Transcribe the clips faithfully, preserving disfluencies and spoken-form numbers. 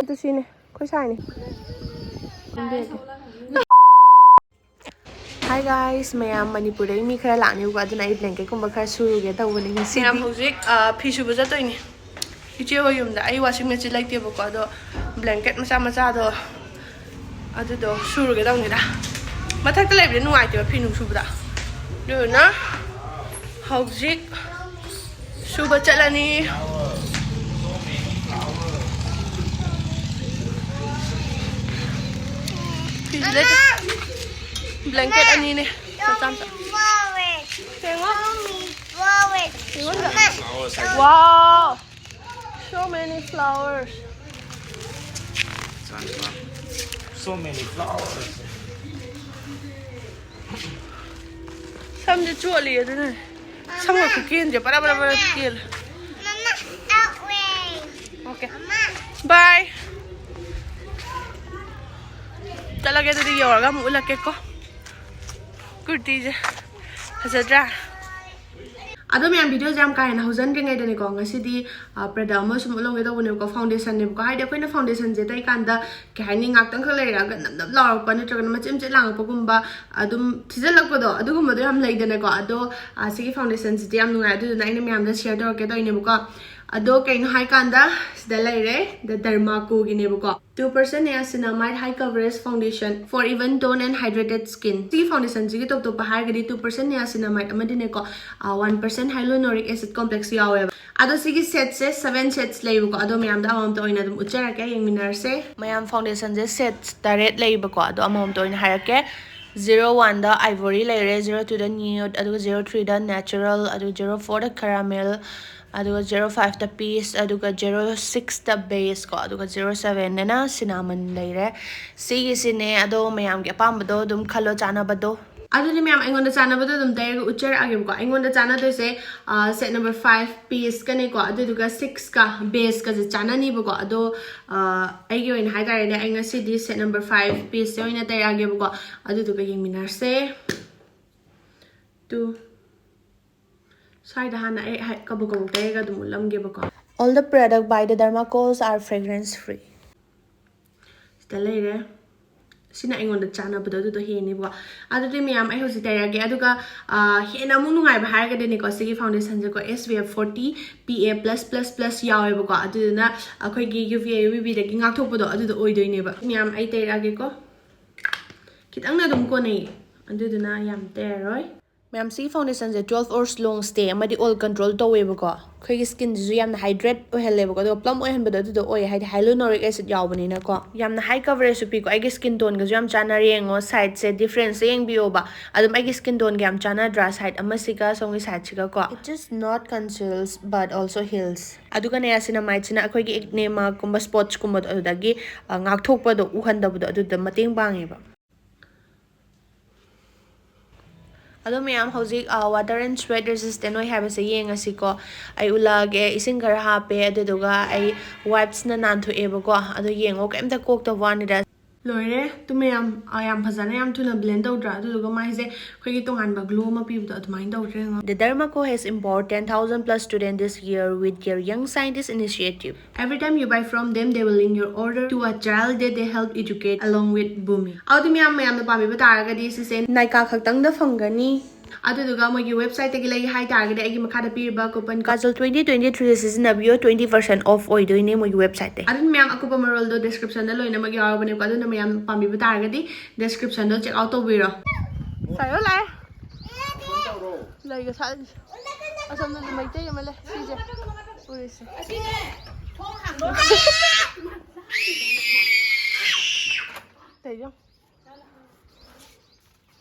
ꯑꯗꯨ ꯁꯤꯅꯦ ꯑꯩꯈꯣꯏ ꯁꯥꯏꯅꯦ꯫ Hi guys, ꯃꯌꯥꯝ ꯃꯅꯤꯄꯨꯔꯗꯒꯤ ꯃꯤ ꯈꯔ ꯂꯥꯛꯅꯦꯕꯀꯣ, ꯑꯗꯨꯅ ꯑꯩ blanket ꯀꯨꯝꯕ ꯈꯔ ꯁꯨꯔꯨꯒꯦ ꯇꯧꯕꯅꯦ ꯉꯁꯤꯗꯤ꯫ ꯃꯌꯥꯝ ꯍꯧꯖꯤꯛ, ꯑ, ꯐꯤ ꯁꯨꯕ ꯆꯠꯇꯣꯏꯅꯦ ꯏꯆꯦ ꯍꯣꯏ ꯌꯨꯝꯗ꯫ ꯑꯩ washing machine ꯂꯩꯇꯦꯕꯀꯣ, ꯑꯗꯣ blanket ꯃꯆꯥ ꯃꯆꯥꯗꯣ ꯑꯗꯨꯗꯣ ꯁꯨꯔꯨꯒꯦ ꯇꯧꯅꯤꯗ꯫ ꯃꯊꯛꯇ ꯂꯩꯕꯗꯤ ꯅꯨꯡꯉꯥꯏꯇꯦꯕ ꯐꯤ ꯅꯨꯡ ꯁꯨꯕꯗ, ꯑꯗꯨꯗꯨꯅ ꯍꯧꯖꯤꯛ ꯁꯨꯕ ꯆꯠꯂꯅꯤ꯫ ꯐꯤꯁꯨ ꯂꯩꯇꯦ꯫ Blanket ꯑꯅꯤꯅꯦ꯫ ꯃꯆꯥ ꯃꯆꯥ꯫ ꯌꯦꯡꯉꯣ꯫ ꯌꯦꯡꯉꯣ꯫ Wow! So many flowers. So many flowers. ꯁꯝꯁꯦ ꯆꯣꯠꯂꯤ ꯑꯗꯨꯅꯅꯦ꯫ ꯁꯝꯒ ꯈꯨꯀꯦꯟꯁꯦ ꯕꯔꯥ ꯕꯔꯥ ꯕꯔꯥ ꯀꯦꯜꯂꯦ꯫ Mama, out way. Okay. Mama. Bye. ꯆꯠꯂꯒꯦ ꯑꯗꯨꯗꯤ, ꯌꯧꯔꯒ ꯑꯃꯨꯛ ꯎꯠꯂꯛꯀꯦꯀꯣ꯫ ꯀꯨꯔꯇꯤꯁꯦ ꯐꯖꯗ꯭ꯔꯥ? ꯑꯗꯣ ꯃꯌꯥꯝ, videoꯁꯦ ꯌꯥꯝ ꯀꯥ ꯍꯦꯟꯅ ꯍꯧꯖꯤꯟꯗ꯭ꯔꯤꯉꯩꯗꯅꯦꯀꯣ, ꯉꯁꯤꯗꯤ product ꯑꯃ ꯁꯨꯝ ꯎꯠꯂꯝꯒꯦ ꯇꯧꯕꯅꯦꯕꯀꯣ꯫ Foundationꯅꯦꯕꯀꯣ꯫ ꯍꯥꯏꯗꯤ ꯑꯩꯈꯣꯏꯅ foundationꯁꯦ ꯇꯩꯀꯥꯟꯗ ꯀꯩ ꯍꯥꯏꯅꯤ, ꯉꯥꯛꯇꯪꯈꯛ ꯂꯩꯔꯒ ꯅꯞ ꯅꯞ ꯂꯥꯎꯔꯛꯄ ꯅꯠꯇ꯭ꯔꯒꯅ ꯃꯆꯦꯠ ꯃꯆꯦꯠ ꯂꯥꯡꯉꯛꯄꯒꯨꯝꯕ, ꯑꯗꯨꯝ ꯊꯤꯖꯤꯜꯂꯛꯄꯗꯣ, ꯑꯗꯨꯒꯨꯝꯕꯗꯣ ꯌꯥꯝ ꯂꯩꯗꯅꯀꯣ꯫ ꯑꯗꯣ ꯑ, ꯁꯤꯒꯤ foundationꯁꯤꯗꯤ ꯌꯥꯝ ꯅꯨꯡꯉꯥꯏ, ꯑꯗꯨꯗꯨꯅ ꯑꯩꯅ ꯃꯌꯥꯝꯗ share ꯇꯧꯔꯛꯀꯦ ꯇꯧꯔꯤꯅꯦꯕꯀꯣ꯫ ꯑꯗꯣ ꯀꯩꯅꯣ ꯍꯥꯏꯀꯥꯟꯗ ꯁꯤꯗ ꯂꯩꯔꯦ, The Derma Co ꯒꯤꯅꯦꯕꯀꯣ꯫ Two percent niacinamide high coverage foundation for even tone and hydrated skin. ꯁꯤꯒꯤ foundationꯁꯤꯒꯤ top ꯇꯣꯞꯄ ꯍꯥꯏꯔꯒꯗꯤ two percent niacinamide ꯑꯃꯗꯤꯅꯦꯀꯣ, one percent hyaluronic acid complex ꯌꯥꯎꯋꯦꯕ꯫ ꯑꯗꯣ ꯁꯤꯒꯤ setꯁꯦ seven sets ꯂꯩꯕꯀꯣ꯫ ꯑꯗꯣ ꯃꯌꯥꯝꯗ ꯑꯃꯃꯝꯇ ꯑꯣꯏꯅ ꯑꯗꯨꯝ ꯎꯠꯆꯔꯛꯀꯦ, ꯌꯦꯡꯃꯤꯟꯅꯔꯁꯦ꯫ ꯃꯌꯥꯝ, foundationꯁꯦ sets ꯇꯔꯦꯠ ꯂꯩꯕꯀꯣ꯫ ꯑꯗꯣ ꯑꯃꯃꯝꯇ ꯑꯣꯏꯅ ꯍꯥꯏꯔꯛꯀꯦ꯫ Zero oneꯗ Ivory ꯂꯩꯔꯦ, zero twoꯗ Nude, ꯑꯗꯨꯒ zero threeꯗ Natural, ꯑꯗꯨꯒ zero fourꯗ Caramel, ꯑꯗꯨꯒ zero fiveꯇ Peach, ꯑꯗꯨꯒ zero sixꯇ Base ꯀꯣ, ꯑꯗꯨꯒ zero sevenꯗꯅ Cinnamon ꯂꯩꯔꯦ꯫ ꯁꯤꯒꯤꯁꯤꯅꯦ꯫ ꯑꯗꯣ ꯃꯌꯥꯝꯒꯤ ꯑꯄꯥꯝꯕꯗꯣ ꯑꯗꯨꯝ ꯈꯜꯂꯣ, ꯆꯥꯅꯕꯗꯣ꯫ ꯑꯗꯨꯗꯤ ꯃꯌꯥꯝ, ꯑꯩꯉꯣꯟꯗ ꯆꯥꯅꯕꯗꯣ ꯑꯗꯨꯝ ꯇꯩꯔꯒ ꯎꯠꯆꯔꯛꯑꯒꯦꯕꯀꯣ꯫ ꯑꯩꯉꯣꯟꯗ ꯆꯥꯅꯗꯣꯏꯁꯦ, ꯑ, set number five Peachꯀꯅꯦꯀꯣ, ꯑꯗꯨꯗꯨꯒ sixꯀ Baseꯀꯁꯦ ꯆꯥꯅꯅꯤꯕꯀꯣ꯫ ꯑꯗꯣ, ꯑ, ꯑꯩꯒꯤ ꯑꯣꯏꯅ ꯍꯥꯏꯇꯥꯔꯦꯅꯦ, ꯑꯩ ꯉꯁꯤꯗꯤ set number five Peachꯁꯦ ꯑꯣꯏꯅ ꯇꯩꯔꯛꯑꯒꯦꯕꯀꯣ꯫ ꯑꯗꯨꯗꯨꯒ ꯌꯦꯡꯃꯤꯟꯅꯔꯁꯦ꯫ ꯇꯨ, ꯁ꯭ꯋꯥꯏꯗ ꯍꯥꯟꯅ ꯑꯩ ꯍꯥꯏ-, ꯀꯕꯣꯛ ꯀꯕꯣꯛ ꯇꯩꯔꯒ ꯑꯗꯨꯝ ꯎꯠꯂꯝꯒꯦꯕꯀꯣ꯫ All the product by The Derma Co's are fragrance free. ꯗ ꯂꯩꯔꯦ꯫ ꯁꯤꯅ ꯑꯩꯉꯣꯟꯗ ꯆꯥꯟꯅꯕꯗꯣ ꯑꯗꯨꯗꯣ ꯍꯦꯟꯅꯤꯕꯀꯣ꯫ ꯑꯗꯨꯗꯤ ꯃꯌꯥꯝ, ꯑꯩ ꯍꯧꯖꯤꯛ ꯇꯩꯔꯛꯑꯒꯦ꯫ ꯑꯗꯨꯒ ꯑ, ꯍꯦꯟꯅ ꯑꯃꯨꯛ ꯅꯨꯡꯉꯥꯏꯕ ꯍꯥꯏꯔꯒꯗꯤꯅꯦꯀꯣ, ꯁꯤꯒꯤ ꯐꯥꯎꯟꯗꯦꯁꯟꯁꯦꯀꯣ, S P F forty P A plus plus plus ꯌꯥꯎꯋꯦꯕꯀꯣ꯫ ꯑꯗꯨꯗꯨꯅ ꯑꯩꯈꯣꯏꯒꯤ U V A U V B ꯗꯒꯤ ꯉꯥꯛꯊꯣꯛꯄꯗꯣ ꯑꯗꯨꯗꯣ ꯑꯣꯏꯗꯣꯏꯅꯦꯕ꯫ ꯃꯌꯥꯝ, ꯑꯩ ꯇꯩꯔꯛꯑꯒꯦꯀꯣ꯫ ꯈꯤꯇꯪꯅ ꯑꯗꯨꯝ ꯀꯣꯟꯅꯩ, ꯑꯗꯨꯗꯨꯅ ꯌꯥꯝ ꯇꯩꯔꯔꯣꯏ꯫ ꯃꯌꯥꯝ, ꯁꯤꯒꯤ ꯐꯥꯎꯟꯗꯦꯁꯟꯁꯦ twelve hours long stay ꯑꯃꯗꯤ oil control ꯇꯧꯋꯦꯕꯀꯣ꯫ ꯑꯩꯈꯣꯏꯒꯤ ꯁ꯭ꯀꯤꯟꯁꯤꯁꯨ ꯌꯥꯝꯅ ꯍꯥꯏꯗ꯭ꯔꯦꯠ ꯑꯣꯏꯍꯜꯂꯦꯕꯀꯣ, ꯑꯗꯨꯒ ꯄ꯭ꯂꯝ ꯑꯣꯏꯍꯟꯕꯗꯣ ꯑꯗꯨꯗꯣ ꯑꯣꯏꯌꯦ, ꯍꯥꯏꯗꯤ ꯍꯥꯏꯂꯨꯅꯣꯔꯤꯛ ꯑꯦꯁꯤꯠ ꯌꯥꯎꯕꯅꯤꯅꯀꯣ꯫ ꯌꯥꯝꯅ ꯍꯥꯏ ꯀꯕꯔꯦꯖꯁꯨ ꯄꯤꯀꯣ꯫ ꯑꯩꯒꯤ ꯁ꯭ꯀꯤꯟ ꯇꯣꯟꯒꯁꯨ ꯌꯥꯝ ꯆꯥꯟꯅꯔꯦ꯫ ꯌꯦꯡꯉꯣ, ꯁꯥꯏꯗꯁꯦ, ꯗꯤꯐ꯭ꯔꯦꯟꯁꯁꯦ ꯌꯦꯡꯕꯤꯌꯣꯕ꯫ ꯑꯗꯨꯝ ꯑꯩꯒꯤ ꯁ꯭ꯀꯤꯟ ꯇꯣꯟꯒ ꯌꯥꯝ ꯆꯥꯟꯅꯗ꯭ꯔꯥ, ꯁꯥꯏꯗ ꯑꯃꯁꯤꯒ ꯁꯣꯝꯒꯤ ꯁꯥꯏꯗꯁꯤꯒꯀꯣ? It just not conceals but also heals. ꯑꯗꯨꯒꯅꯦ, ꯁꯤꯅ ꯃꯥꯏꯠꯁꯤꯅ ꯑꯩꯈꯣꯏꯒꯤ ꯑꯦꯛꯅꯦ ꯃꯥꯔꯛꯀꯨꯝꯕ, ꯁ꯭ꯄꯣꯠꯁꯀꯨꯝꯕꯗꯣ ꯑꯗꯨꯗꯒꯤ, ꯑ, ꯉꯥꯛꯊꯣꯛꯄꯗꯣ, ꯎꯍꯟꯗꯕꯗꯣ ꯑꯗꯨꯗ ꯃꯇꯦꯡ ꯄꯥꯡꯉꯦꯕ꯫ ꯑꯗꯣ ꯃꯌꯥꯝ, ꯍꯧꯖꯤꯛ, ꯑ, water and sweat resistant ꯑꯣꯏ ꯍꯥꯏꯕꯁꯦ ꯌꯦꯡꯉꯁꯤꯀꯣ꯫ ꯑꯩ ꯎꯠꯂꯛꯑꯒꯦ꯫ ꯏꯁꯤꯡ ꯈꯔ ꯍꯥꯞꯄꯦ, ꯑꯗꯨꯗꯨꯒ ꯑꯩ ꯋꯥꯏꯞꯁꯅ ꯅꯥꯟꯊꯣꯛꯑꯦꯕꯀꯣ꯫ ꯑꯗꯣ ꯌꯦꯡꯉꯣ, ꯀꯩꯝꯇ ꯀꯣꯛꯇꯕ ꯋꯥꯅꯤꯗ꯫ ꯂꯣꯏꯔꯦ꯫ ꯑꯗꯨ ꯃꯌꯥꯝ, ꯑ, ꯌꯥꯝ ꯐꯖꯅ, ꯌꯥꯝ ꯊꯨꯅ ꯕ꯭ꯂꯦꯟ ꯇꯧꯗ꯭ꯔꯥ? ꯑꯗꯨꯗꯨꯒ ꯃꯥꯏꯁꯦ ꯑꯩꯈꯣꯏꯒꯤ ꯇꯣꯉꯥꯟꯕ ꯒ꯭ꯂꯣ ꯑꯃ ꯄꯤꯕꯗꯣ ꯑꯗꯨꯃꯥꯏꯅ ꯇꯧꯗ꯭ꯔꯦ, ꯌꯦꯡꯉꯣ꯫ The Derma Co has empowered ten thousand plus students this year with their Young Scientist Initiative. Every time you buy from them, they will link your order to a child that they help educate along with Bhumi. ꯑꯗꯨꯗꯤ ꯃꯌꯥꯝ, ꯃꯌꯥꯝꯅ ꯄꯥꯝꯕꯤꯕ ꯇꯥꯔꯒꯗꯤ ꯁꯤꯁꯦ ꯅꯥꯏꯀꯥ ꯈꯛꯇꯪꯗ ꯐꯪꯒꯅꯤ꯫ ꯑꯗꯨꯗꯨꯒ ꯃꯣꯏꯒꯤ ꯋꯦꯕꯁꯥꯏꯠꯇꯒꯤ ꯂꯩꯒꯦ ꯍꯥꯏ ꯇꯥꯔꯒꯗꯤ ꯑꯩꯒꯤ ꯃꯈꯥꯗ ꯄꯤꯔꯤꯕ coupon Kajal twenty twenty three ꯁꯤꯖꯤꯟꯅꯕꯤꯌꯣ, twenty percent off ꯑꯣꯏꯗꯣꯏꯅꯦ ꯃꯣꯏꯒꯤ ꯋꯦꯕꯁꯥꯏꯠꯇꯩ꯫ ꯑꯗꯨꯅ ꯃꯌꯥꯝ, ꯑꯀꯨꯞꯄ ꯃꯔꯣꯜꯗꯣ ꯗꯤꯁꯀ꯭ꯔꯤꯞꯁꯟꯗ ꯂꯣꯏꯅꯃꯛ ꯌꯥꯎꯔꯕꯅꯦꯀꯣ, ꯑꯗꯨꯅ ꯃꯌꯥꯝ ꯄꯥꯝꯕꯤꯕ ꯇꯥꯔꯒꯗꯤ ꯗꯤꯁꯀ꯭ꯔꯤꯞꯁꯟꯗꯣ ꯆꯦꯛ ꯑꯥꯎꯠ ꯇꯧꯕꯤꯔꯣ꯫ ꯁꯥꯏꯌꯣ ꯂꯥꯛꯑꯦ꯫ ꯂꯩꯒ ꯁꯥꯠꯂꯤꯁꯦ꯫ ꯑꯁꯣꯝꯗꯁꯨ ꯃꯩꯇꯩ ꯑꯃ ꯂꯩ꯫ ꯁꯤꯁꯦ ꯎꯔꯤꯁꯦ꯫ ꯀꯩꯅꯣ?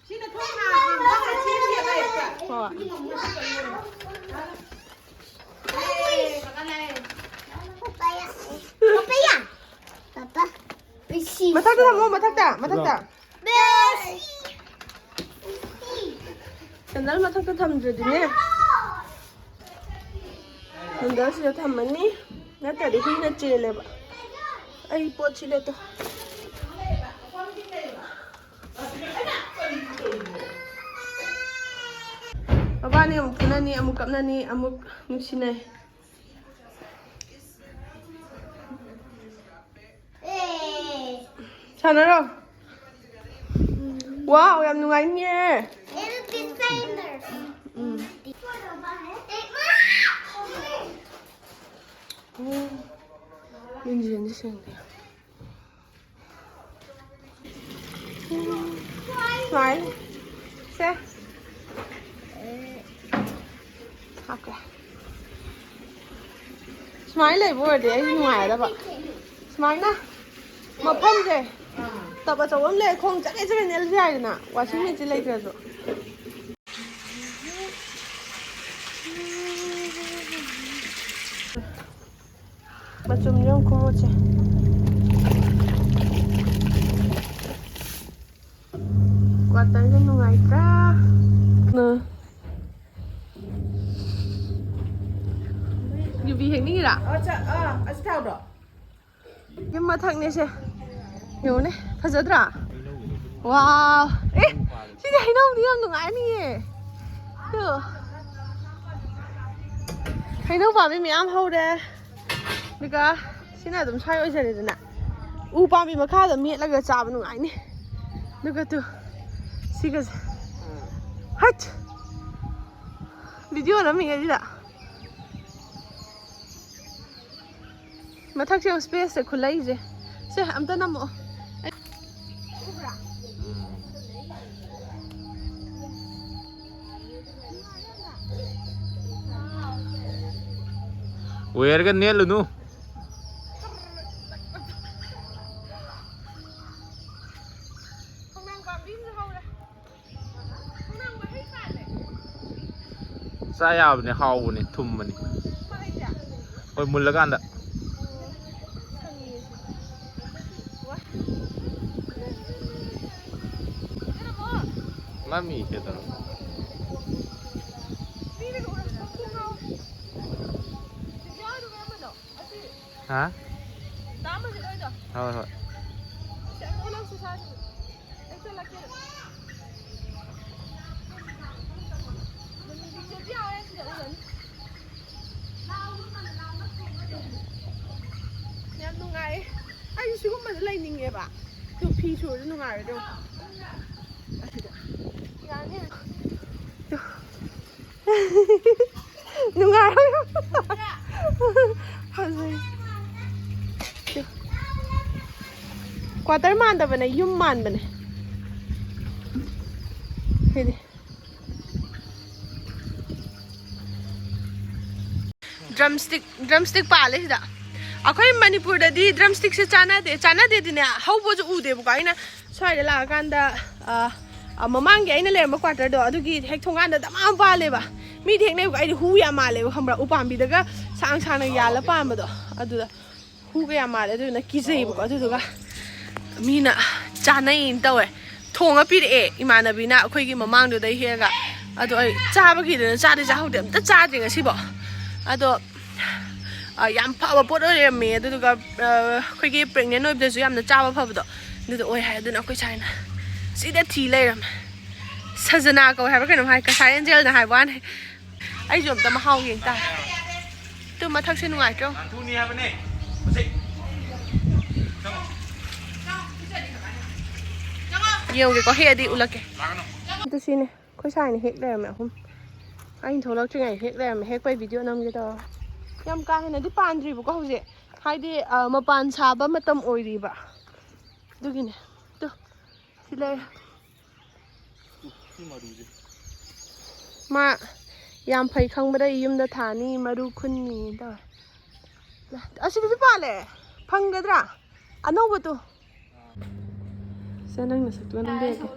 ꯁꯤꯅ ꯊꯣꯡ ꯍꯥꯡꯉꯒ ꯁꯦꯝꯒꯦ ꯍꯥꯏꯕ꯫ ꯍꯣꯏ꯫ ꯑꯦ, ꯀꯀꯥ ꯂꯥꯛꯑꯦ꯫ ꯄꯄꯥ꯫ ꯃꯊꯛꯇ ꯊꯝꯃꯣ, ꯃꯊꯛꯇ, ꯃꯊꯛꯇ꯫ ꯀꯦꯟꯗꯜ ꯃꯊꯛꯇ ꯊꯝꯗ꯭ꯔꯗꯤꯅꯦ, ꯀꯦꯟꯗꯜꯁꯤꯗ ꯊꯝꯃꯅꯤ, ꯅꯠꯇ꯭ꯔꯗꯤ ꯍꯨꯏꯅ ꯆꯦꯜꯂꯦꯕ꯫ ꯑꯩ ꯄꯣꯠꯁꯤꯗ ꯇꯣ-, ꯃꯕꯥꯅꯤ ꯑꯃꯨꯛ ꯐꯨꯅꯅꯤ, ꯑꯃꯨꯛ ꯀꯞꯅꯅꯤ, ꯑꯃꯨꯛ ꯅꯨꯡꯁꯤꯅꯩ꯫ ꯁꯥꯟꯅꯔꯣ꯫ ꯋꯥꯎ, ꯌꯥꯝ ꯅꯨꯡꯉꯥꯏꯅꯤꯌꯦ꯫ It'll be famous. ꯎꯝ꯫ ꯎꯝ꯫ ꯃꯤꯡꯁꯦꯜꯁꯦ ꯁꯦꯡꯗꯦ꯫ ꯎꯝ꯫ ꯁꯨꯃꯥꯏꯅ꯫ ꯁꯦ꯫ ꯍꯥꯞꯀꯦ꯫ ꯁꯨꯃꯥꯏꯅ ꯂꯩꯕ ꯑꯣꯏꯔꯗꯤ ꯑꯩꯁꯨ ꯅꯨꯡꯉꯥꯏꯒꯗꯕ꯫ ꯁꯨꯃꯥꯏꯅ ꯃꯐꯝꯁꯦ ꯇꯞ ꯑꯆꯧꯕ ꯑꯃ ꯂꯩꯔꯦ, ꯈꯣꯡ ꯆꯠꯂꯦ ꯆꯠꯂꯦ ꯅꯦꯜꯁꯨ ꯌꯥꯏꯗꯅ, washing machine ꯂꯩꯇ꯭ꯔꯁꯨ꯫ ꯃꯆꯨꯝꯁꯦ ꯑꯃꯨꯛ ꯈꯨꯝꯃꯨꯁꯦ꯫ Quarterꯁꯦ ꯅꯨꯡꯉꯥꯏꯇ꯭ꯔꯥ? ꯎꯝ꯫ ꯌꯨꯕꯤ ꯍꯦꯛꯅꯤꯡꯉꯤꯔꯥ? ꯑ, ꯆ-, ꯑ, ꯑꯁꯤ ꯊꯥꯎꯗꯣ? ꯌꯨꯝ ꯃꯊꯛꯅꯦꯁꯦ꯫ ꯌꯦꯡꯉꯨꯅꯦ, ꯐꯖꯗ꯭ꯔꯥ? ꯋꯥꯎ! ꯑꯦ, ꯁꯤꯗꯤ ꯍꯩꯅꯧꯗꯤ ꯌꯥꯝ ꯅꯨꯡꯉꯥꯏꯅꯤꯌꯦ꯫ ꯇꯨ꯫ ꯍꯩꯅꯧ ꯄꯥꯝꯕꯤ ꯃꯌꯥꯝ ꯍꯧꯔꯦ꯫ ꯑꯗꯨꯒ ꯁꯤꯅ ꯑꯗꯨꯝ ꯁ꯭ꯋꯥꯏ ꯑꯣꯏꯖꯔꯦꯗꯅ꯫ ꯎ ꯄꯥꯝꯕꯤ ꯃꯈꯥꯗ ꯃꯦꯠꯂꯒ ꯆꯥꯕ ꯅꯨꯡꯉꯥꯏꯅꯤ꯫ ꯑꯗꯨꯒ ꯇꯨ, ꯁꯤꯒꯁꯦ꯫ ꯍꯠ! Video ꯅꯝꯃꯤꯉꯩꯁꯤꯗ꯫ ꯃꯊꯛꯁꯦ ꯌꯦꯡꯉꯨ, spaceꯁꯦ ꯈꯨꯂꯩꯁꯦ꯫ ꯁꯦ, ꯑꯝꯇ ꯅꯝꯃꯛꯑꯣ꯫ Wireꯒ ꯅꯦꯠꯂꯨꯅꯨ꯫ ꯈꯣꯡꯅꯥꯡ ꯄꯥꯝꯕꯤ ꯑꯃꯁꯨ ꯍꯧꯔꯦ꯫ ꯈꯣꯡꯅꯥꯡ ꯃꯍꯩ ꯄꯥꯜꯂꯦ꯫ ꯆꯥ ꯌꯥꯕꯅꯦ, ꯍꯥꯎꯕꯅꯦ, ꯊꯨꯝꯕꯅꯦ꯫ ꯃꯍꯩꯁꯦ꯫ ꯍꯣꯏ, ꯃꯨꯜꯂꯀꯥꯟꯗ꯫ ꯁꯪꯉꯤꯌꯦ ꯁꯤ꯫ ꯋꯥ꯫ ꯀꯩꯅꯣ ꯑꯃꯨꯛ꯫ ꯃꯃꯤ ꯀꯩꯗꯧꯔꯕ? ꯃꯤꯅꯒ ꯎꯔꯛꯄ ꯄꯨꯡꯉꯥꯎ꯫ ꯆꯤꯡꯖꯥꯗꯨꯒ ꯑꯃꯗꯣ꯫ ꯑꯁꯤ꯫ ꯍꯥ? ꯗꯥꯝ ꯑꯁꯤ ꯅꯣꯏꯗꯣ꯫ ꯍꯣꯏ, ꯍꯣꯏ꯫ ꯁꯤ ꯑꯃꯨꯛ ꯅꯪꯁꯨ ꯁꯥꯁꯤ꯫ ꯑꯩ ꯆꯠꯂꯛꯀꯦ꯫ ꯄꯤꯛꯆꯔꯗꯤ ꯌꯥꯎꯔꯦ ꯁꯤꯗ ꯎꯔꯅꯤ꯫ ꯌꯥꯝ ꯅꯨꯡꯉꯥꯏ꯫ ꯑꯩꯁꯨ ꯁꯤꯒꯨꯝꯕꯗ ꯂꯩꯅꯤꯡꯉꯦꯕ꯫ ꯐꯤ ꯁꯨꯔꯁꯨ ꯅꯨꯡꯉꯥꯏꯔꯣꯏꯗ꯭ꯔꯣ? ꯑꯁꯤꯗ꯫ ꯅꯨꯡꯉꯥꯏꯔꯣꯏ꯫ ꯐꯖꯩ꯫ ꯀ꯭ꯋꯥꯇꯔ ꯃꯥꯟꯗꯕꯅꯦ, ꯌꯨꯝ ꯃꯥꯟꯕꯅꯦ꯫ ꯁꯤꯗꯤ꯫ ꯗ꯭ꯔꯝ ꯁ꯭ꯇꯤꯛ, ꯗ꯭ꯔꯝ ꯁ꯭ꯇꯤꯛ ꯄꯥꯜꯂꯦ ꯁꯤꯗ꯫ ꯑꯩꯈꯣꯏ ꯃꯅꯤꯄꯨꯔꯗꯗꯤ ꯗ꯭ꯔꯝ ꯁ꯭ꯇꯤꯛꯁꯦ ꯆꯥꯅꯗꯦ, ꯆꯥꯅꯗꯦꯗꯤꯅꯦ, ꯍꯧꯕꯁꯨ ꯎꯗꯦꯕꯀꯣ꯫ ꯑꯩꯅ ꯁ꯭ꯋꯥꯏꯗ ꯂꯥꯛꯑꯀꯥꯟꯗ, ꯑ, ꯑ, ꯃꯃꯥꯡꯒꯤ ꯑꯩꯅ ꯂꯩꯔꯝꯕ ꯀ꯭ꯋꯥꯇꯔꯗꯣ, ꯑꯗꯨꯒꯤ ꯍꯦꯛ ꯊꯣꯡꯒꯥꯟꯗ ꯗꯃꯥ ꯑꯃ ꯄꯥꯜꯂꯦꯕ꯫ ꯃꯤꯗꯤ ꯍꯦꯛꯅꯩꯕꯀꯣ, ꯑꯩꯗꯤ ꯍꯨ ꯌꯥꯝ ꯃꯥꯜꯂꯦꯕ, ꯈꯪꯕ꯭ꯔꯥ? ꯎꯄꯥꯝꯕꯤꯗꯒ ꯁꯥꯡ ꯁꯥꯡꯅ ꯌꯥꯜꯂ ꯄꯥꯟꯕꯗꯣ, ꯑꯗꯨꯗ ꯍꯨꯒ ꯌꯥꯝ ꯃꯥꯜꯂꯦ, ꯑꯗꯨꯗꯨꯅ ꯀꯤꯖꯩꯕꯀꯣ꯫ ꯑꯗꯨꯗꯨꯒ ꯃꯤꯅ ꯆꯥꯅꯩꯅ ꯇꯧꯋꯦ, ꯊꯣꯡꯉ ꯄꯤꯔꯛꯑꯦ ꯏꯃꯥꯟꯅꯕꯤꯅ ꯑꯩꯈꯣꯏꯒꯤ ꯃꯃꯥꯡꯗꯨꯗꯩ ꯍꯦꯛꯑꯒ꯫ ꯑꯗꯣ ꯑꯩ ꯆꯥꯕꯒꯤꯗꯅ ꯆꯥꯗꯤ ꯆꯥꯍꯧꯗꯦ, ꯑꯝꯇ ꯆꯥꯗ꯭ꯔꯤ ꯉꯁꯤꯐꯥꯎ꯫ ꯑꯗꯣ, ꯑ, ꯌꯥꯝ ꯐꯕ ꯄꯣꯠ ꯑꯣꯏꯔꯝꯃꯦ꯫ ꯑꯗꯨꯗꯨꯒ, ꯑ, ꯑꯩꯈꯣꯏꯒꯤ ꯄ꯭ꯔꯦꯒꯅꯦꯟ ꯑꯣꯏꯕꯗꯁꯨ ꯌꯥꯝꯅ ꯆꯥꯕ ꯐꯕꯗꯣ ꯑꯗꯨꯗ ꯑꯣꯏ ꯍꯥꯏ꯫ ꯑꯗꯨꯅ ꯑꯩꯈꯣꯏ ꯁꯥꯏꯅ ꯁꯤꯗ ꯊꯤ ꯂꯩꯔꯝꯃꯦ꯫ ꯁꯖꯅꯥ ꯀꯧꯋꯦ ꯍꯥꯏꯕ꯭ꯔꯥ ꯀꯩꯅꯣꯝ ꯍꯥꯏ, ꯀꯁꯥꯏ ꯑꯦꯟꯖꯦꯜꯅ ꯍꯥꯏꯕ ꯋꯥꯅꯤ꯫ ꯑꯩꯁꯨ ꯑꯝꯇ ꯃꯍꯥꯎ ꯌꯦꯡ ꯇꯥꯔꯦ꯫ ꯇꯨ ꯃꯊꯛꯁꯦ ꯅꯨꯡꯉꯥꯏꯇ꯭ꯔꯣ? ꯌꯦꯡꯉꯨꯒꯦꯀꯣ, ꯍꯦꯛꯑꯗꯤ ꯎꯠꯂꯛꯀꯦ꯫ ꯑꯗꯨ ꯁꯤꯅꯦ, ꯑꯩꯈꯣꯏ ꯁꯥꯏꯅ ꯍꯦꯛ ꯂꯩꯔꯝꯃꯦ ꯑꯍꯨꯝ꯫ ꯑꯩꯅ ꯊꯣꯛꯂꯛꯇ꯭ꯔꯤꯉꯩꯗ ꯍꯦꯛ ꯂꯩꯔꯝꯃꯦ, ꯍꯦꯛꯄꯩ ꯚꯤꯗꯤꯑꯣ ꯅꯝꯒꯦ ꯇꯧꯔꯒ꯫ ꯌꯥꯝ ꯀꯥ ꯍꯦꯟꯅꯗꯤ ꯄꯥꯟꯗ꯭ꯔꯤꯕꯀꯣ ꯍꯧꯖꯤꯛ, ꯍꯥꯏꯗꯤ, ꯑ, ꯃꯄꯥꯟ ꯁꯥꯕ ꯃꯇꯝ ꯑꯣꯏꯔꯤꯕ, ꯑꯗꯨꯒꯤꯅꯦ꯫ ꯇꯨ, ꯁꯤ ꯂꯩꯔꯦ꯫ ꯁꯤ ꯃꯔꯨꯁꯦ꯫ ꯃꯥ ꯌꯥꯝ ꯐꯩ ꯈꯪꯕꯗ ꯌꯨꯝꯗ ꯊꯥꯅꯤ, ꯃꯔꯨ ꯈꯨꯟꯅꯤ ꯇꯧꯋꯦ꯫ ꯑꯁꯤꯗꯁꯨ ꯄꯥꯜꯂꯦ꯫ ꯐꯪꯒꯗ꯭ꯔꯥ? ꯑꯅꯧꯕꯗꯣ꯫ ꯁꯦ, ꯅꯪ ꯅꯁꯛꯇꯨꯒ ꯅꯪ ꯌꯦꯡꯒꯦ꯫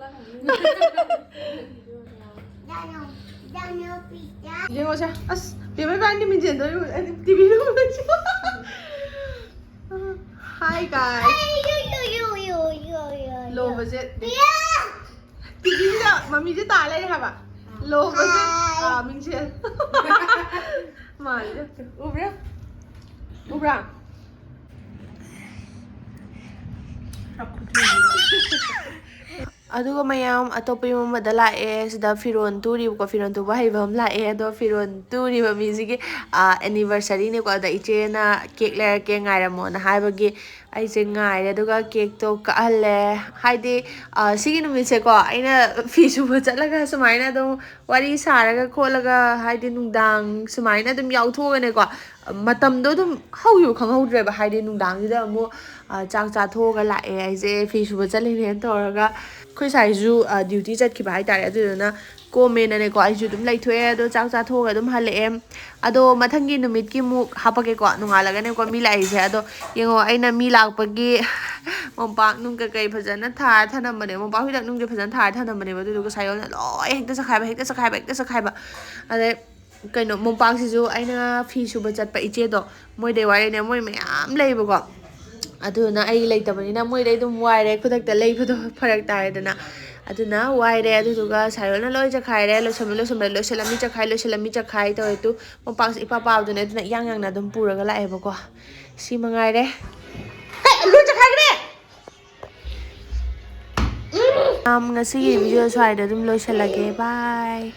ꯌꯦꯡꯉꯣꯁꯦ꯫ ꯑꯁ, ꯕꯦꯝꯃ ꯏꯕꯥꯅꯤ ꯃꯤꯡꯖꯦꯟꯗꯣ ꯌꯦꯡꯉꯣ꯫ ꯑꯩꯗꯤ ꯇꯤꯚꯤꯗ ꯎꯕꯗꯁꯨ꯫ Hi guys꯫ ꯂꯣꯕꯁꯦ꯫ ꯇꯤꯚꯤꯁꯤꯗ ꯃꯃꯤꯁꯦ ꯇꯥ ꯂꯩꯔꯦ ꯍꯥꯏꯕ꯫ ꯂꯣꯕꯁꯦ꯫ ꯑꯥ, ꯃꯤꯡꯁꯦꯜ꯫ ꯃꯥꯜꯂꯦ꯫ ꯎꯕ꯭ꯔꯥ? ꯎꯕ꯭ꯔꯥ? ꯑꯗꯨꯒ ꯃꯌꯥꯝ ꯑꯇꯣꯞꯄ ꯌꯨꯝ ꯑꯃꯗ ꯂꯥꯛꯑꯦ꯫ ꯁꯤꯗ ꯐꯤꯔꯣꯜ ꯇꯨꯔꯤꯕꯀꯣ, ꯐꯤꯔꯣꯜ ꯇꯨꯕ ꯍꯩꯕ ꯑꯃ ꯂꯥꯛꯑꯦ꯫ ꯑꯗꯣ ꯐꯤꯔꯣꯜ ꯇꯨꯔꯤꯕ ꯃꯤꯁꯤꯒꯤ ꯑꯦꯅꯤꯚꯔꯁꯔꯤꯅꯦꯀꯣ꯫ ꯑꯗ ꯏꯆꯦꯅ ꯀꯦꯛ ꯂꯩꯔꯛꯀꯦ, ꯉꯥꯏꯔꯝꯃꯣꯅ ꯍꯥꯏꯕꯒꯤ ꯑꯩꯁꯦ ꯉꯥꯏꯔꯦ꯫ ꯑꯗꯨꯒ ꯀꯦꯛꯇꯣ ꯀꯛꯍꯜꯂꯦ꯫ ꯍꯥꯏꯗꯤ ꯁꯤꯒꯤ ꯅꯨꯃꯤꯠꯁꯦꯀꯣ, ꯑꯩꯅ ꯐꯤ ꯁꯨꯕ ꯆꯠꯂꯒ ꯁꯨꯃꯥꯏꯅ ꯑꯗꯨꯝ ꯋꯥꯔꯤ ꯁꯥꯔꯒ ꯈꯣꯠꯂꯒ, ꯍꯥꯏꯗꯤ ꯅꯨꯡꯗꯥꯡ ꯁꯨꯃꯥꯏꯅ ꯑꯗꯨꯝ ꯌꯥꯎꯊꯣꯛꯑꯒꯅꯦꯀꯣ, ꯃꯇꯝꯗꯣ ꯑꯗꯨꯝ ꯍꯧꯈꯤꯕ ꯈꯪꯍꯧꯗ꯭ꯔꯦꯕ꯫ ꯍꯥꯏꯗꯤ ꯅꯨꯡꯗꯥꯡꯁꯤꯗ ꯑꯃꯨꯛ ꯆꯥꯛ ꯆꯥꯊꯣꯛꯑꯒ ꯂꯥꯛꯑꯦ꯫ ꯑꯩꯁꯦ ꯐꯤ ꯁꯨꯕ ꯆꯠꯂꯤꯅꯦꯅ ꯇꯧꯔꯒ ꯑꯩꯈꯣꯏ ꯁꯥꯏꯁꯨ ꯗ꯭ꯌꯨꯇꯤ ꯆꯠꯈꯤꯕ ꯍꯥꯏꯇꯥꯔꯦ꯫ ꯑꯗꯨꯗꯨꯅ ꯀꯣꯝꯃꯦꯅꯅꯦꯀꯣ, ꯑꯩꯁꯨ ꯑꯗꯨꯝ ꯂꯩꯊꯣꯛꯑꯦ꯫ ꯑꯗꯣ ꯆꯥꯛ ꯆꯥꯊꯣꯛꯑꯒ ꯑꯗꯨꯝ ꯍꯜꯂꯛꯑꯦ꯫ ꯑꯗꯣ ꯃꯊꯪꯒꯤ ꯅꯨꯃꯤꯠꯀꯤ ꯑꯃꯨꯛ ꯍꯥꯄꯛꯀꯦꯀꯣ, ꯅꯣꯡꯉꯥꯜꯂꯒꯅꯦꯀꯣ ꯃꯤ ꯂꯥꯛꯏꯁꯦ꯫ ꯑꯗꯣ ꯌꯦꯡꯉꯣ, ꯑꯩꯅ ꯃꯤ ꯂꯥꯛꯄꯒꯤ ꯃꯣꯝꯄꯥꯛ ꯅꯨꯡ ꯀꯩꯀꯩ ꯐꯖꯅ ꯊꯥꯔ ꯊꯅꯝꯕꯅꯦ꯫ ꯃꯣꯝꯄꯥꯛ ꯍꯤꯗꯥꯛ ꯅꯨꯡꯁꯦ ꯐꯖꯅ ꯊꯥꯔ ꯊꯅꯝꯕꯅꯦꯕ꯫ ꯑꯗꯨꯗꯨꯒ ꯁꯥꯏꯌꯣꯅ ꯂꯣꯏ ꯍꯦꯛꯇ ꯆꯈꯥꯏꯕ, ꯍꯦꯛꯇ ꯆꯈꯥꯏꯕ, ꯍꯦꯛꯇ ꯆꯈꯥꯏꯕ꯫ ꯑꯗꯩ ꯀꯩꯅꯣ, ꯃꯣꯝꯄꯥꯛꯁꯤꯁꯨ ꯑꯩꯅ ꯐꯤ ꯁꯨꯕ ꯆꯠꯄ ꯏꯆꯦꯗꯣ, ꯃꯣꯏꯗꯩ ꯋꯥꯔꯤꯅꯦ꯫ ꯃꯣꯏ ꯃꯌꯥꯝ ꯂꯩꯕꯀꯣ꯫ ꯑꯗꯨꯅ ꯑꯩ ꯂꯩꯇꯕꯅꯤꯅ ꯃꯣꯏꯗꯩ ꯑꯗꯨꯝ ꯋꯥꯏꯔꯦ, ꯈꯨꯗꯛꯇ ꯂꯩꯕꯗꯣ ꯐꯔꯛ ꯇꯥꯔꯦꯗꯅ꯫ ꯑꯗꯨꯅ ꯋꯥꯏꯔꯦ꯫ ꯑꯗꯨꯗꯨꯒ ꯁꯥꯏꯌꯣꯅ ꯂꯣꯏ ꯆꯈꯥꯏꯔꯦ꯫ ꯂꯣꯏꯁꯟꯕ ꯂꯣꯏꯁꯟꯕ ꯂꯣꯏꯁꯜꯂꯝꯃꯤ ꯆꯈꯥꯏ, ꯂꯣꯏꯁꯜꯂꯝꯃꯤ ꯆꯈꯥꯏ ꯇꯧꯔꯦ꯫ ꯇꯨ ꯃꯣꯝꯄꯥꯛꯁꯦ ꯏꯄꯥ ꯄꯥꯕꯗꯨꯅꯦ꯫ ꯑꯗꯨꯅ ꯏꯌꯥꯡ ꯌꯥꯡꯅ ꯑꯗꯨꯝ ꯄꯨꯔꯒ ꯂꯥꯛꯑꯦꯕꯀꯣ꯫ ꯁꯤ ꯃꯉꯥꯏꯔꯦ꯫ ꯍꯦ, ꯂꯣꯏ ꯆꯈꯥꯏꯈ꯭ꯔꯦ꯫ ꯎꯝ꯫ ꯌꯥꯝ, ꯉꯁꯤꯒꯤ ꯚꯤꯗꯤꯑꯣ ꯁ꯭ꯋꯥꯏꯗ ꯑꯗꯨꯝ ꯂꯣꯏꯁꯤꯜꯂꯒꯦ꯫ ꯕꯥꯏ꯫